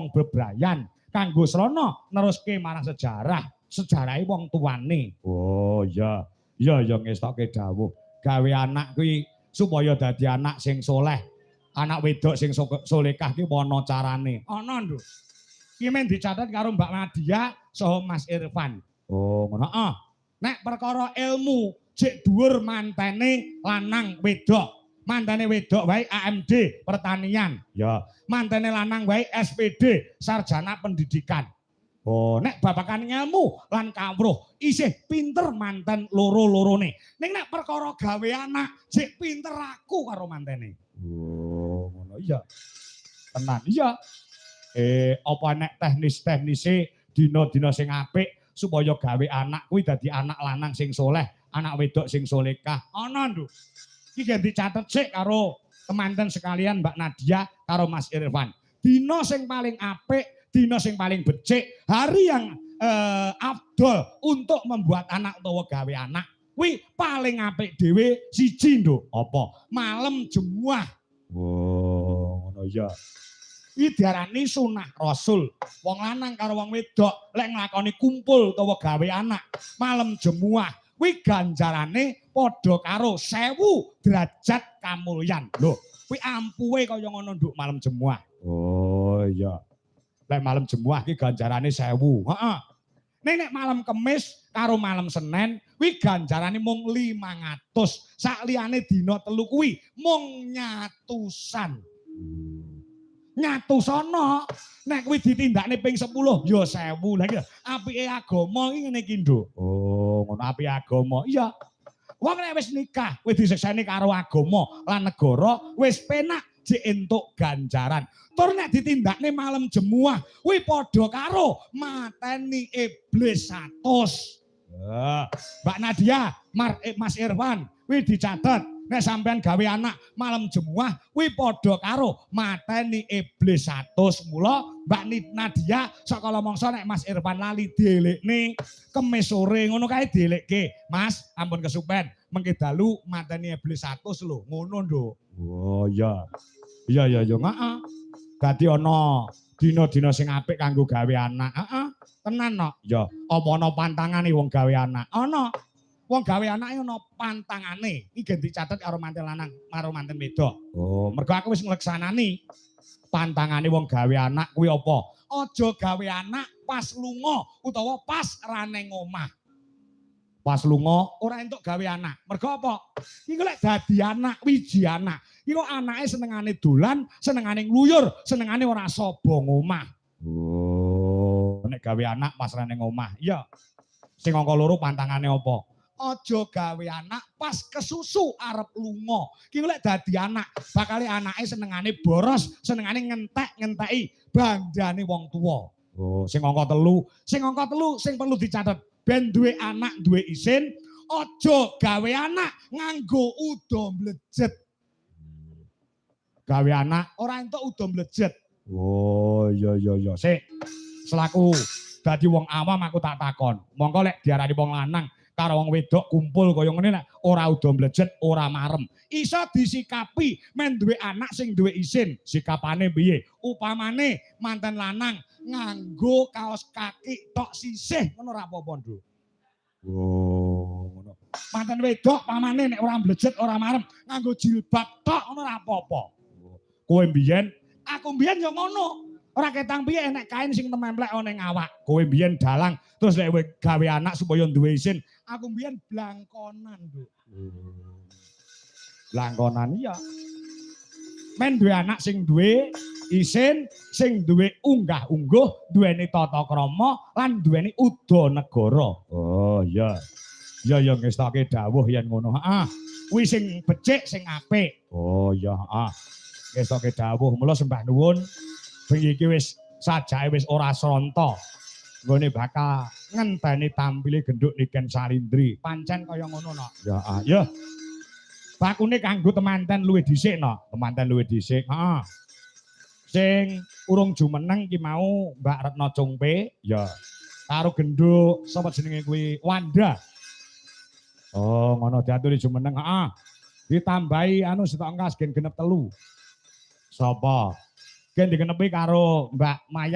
wong bebrayan kanggo srana neruske marang sejarah, sejarahe wong tuane. Oh iya. Iya ya ngestokke dawuh. Gawe anak kuwi supaya dadi anak sing soleh. Anak wedok sing solehah ki ana carane. Ana, Nduk. Iki men dicatet karo Mbak Nadia saha Mas Irfan. Oh, ngono. Heeh. Nek perkara ilmu jek dhuwur mantene lanang wedok. Mantene wedok wae AMD pertanian. Ya, mantene lanang wae SPD sarjana pendidikan. Oh, nek babakan ilmu lan kawruh isih pinter manten loro-lorone. Ning nek perkara gawe anak jek pinter aku karo mantene. Oh, ngono iya. Tenan iya. Apa nek teknis-teknise dina-dina sing apik supaya gawe anak kuwi dadi anak lanang sing soleh, anak wedok sing solehah. Ana, Nduk. Iki gen dicatet sik karo temanten sekalian Mbak Nadia karo Mas Irfan. Dina sing paling apik, dina sing paling becik, hari yang afdol untuk membuat anak utawa gawe anak kuwi paling apik dhewe siji, Nduk. Apa? Malam Jemuah. Oh, ngono iya. Iki diarani sunah Rasul. Wong lanang karo wong wedok lek nglakoni kumpul utawa gawe anak malam Jemuah kuwi ganjarane padha karo 1000 derajat kamulyan. Lho, kuwi ampuhe kaya ngono, Nduk, malam Jemuah. Oh iya. Lek malam Jemuah ki ganjarane 1000. Heeh. Ning nek malam Kemis karo malam Senen kuwi ganjarane mung 500. Sakliyane dina telu kuwi mung nyatusan. Nyatusana nek kuwi ditindakne ping 10 ya 1000. Lah iki apike agama iki ngene iki, Nduk. Oh, ngono apike agama. Iya. Wong nek wis nikah, wis disekseni karo agama lan negara, wis penak jek entuk ganjaran. Tur nek ditindakne malam Jemuah, kuwi padha karo mateni iblis 100. Mbak Nadia, Mas Irfan, kuwi dicatet. Nek sampean gawe anak malam Jemuah, kuwi padha karo mateni iblis 100. Mula Mbak Nadia sakala mangsa nek Mas Irfan lali dielikne Kemis sore ngono kae dielikke. Mas, ampun kesupen, mengke dalu mateni iblis 100 lho. Ngono, Nduk. Oh iya. Iya iya iya, heeh. Dadi ana dina-dina sing apik kanggo gawe anak. Heeh. Tenan no. Ya, apa ana pantangane wong gawe anak? Ana. Wong gawe anake ana pantangane. Iki gen dicatet karo manten lanang, karo manten wedok. Oh, mergo aku wis ngleksanani pantangane wong gawe anak kuwi apa? Aja gawe anak pas lunga utawa pas ra neng omah. Pas lunga ora entuk gawe anak. Mergo apa? Iki lek dadi anak, wiji anak. Iki kok anake senengane dolan, senengane ngluyur, senengane ora saba ngomah. Oh, nek gawe anak pas ra neng omah. Iya. Sing angka loro pantangane apa? Aja gawe anak pas kesusu arep lunga. Ki lek dadi anak, bakale anake senengane boros, senengane ngentek-ngenteki bandane wong tuwa. Oh, sing angka telu, sing angka telu sing perlu dicatet, ben duwe anak duwe isin, aja gawe anak nganggo uda mlejet. Gawe anak ora entuk uda mlejet. Oh, iya iya iya. Sik. Selaku dadi wong awam aku tak takon. Mongko lek diarani wong lanang karo wong wedok kumpul kaya ngene nek ora uda mlejet, ora marem. Iso disikapi men duwe anak sing duwe isin. Sikapane piye? Upamane manten lanang nganggo kaos kaki tok sisih ngono ora apa-apa, Nduk. Oh, ngono. Manten wedok pamane nek ora mlejet ora marem nganggo jilbab tok ngono ora apa-apa. Kowe mbiyen, aku mbiyen ya ngono. Ora ketang piye enek kain sing nememplek ana ning awak. Kowe mbiyen dalang terus lek kowe gawe anak supaya duwe isin, aku mbiyen blangkonan, Nduk. Blangkonan iya. Men duwe anak sing duwe isin, sing duwe unggah-ungguh, duweni tata krama lan duweni uda negara. Oh iya. Iya ya ngestoke dawuh yen ngono. Heeh. Kuwi sing becik sing apik. Oh iya, heeh. Ngestoke dawuh. Mula sembah nuwun. Bengi iki wis sajake wis ora sronta. Nggone bakal ngenteni tampile genduk Niken Salindri. Pancen kaya ngono no. Ya, ah, ya. Bakune kanggo temanten luwih dhisik no. Temanten luwih dhisik. Heeh. Sing urung jumeneng ki mau Mbak Retno Cungpe, ya. Karo genduk sapa jenenge kuwi? Wanda. Oh, ngono diaturi jumeneng, heeh. Ditambahi anu sitok engkas gen genep 3. Sapa? Gen digenepi karo Mbak Maya.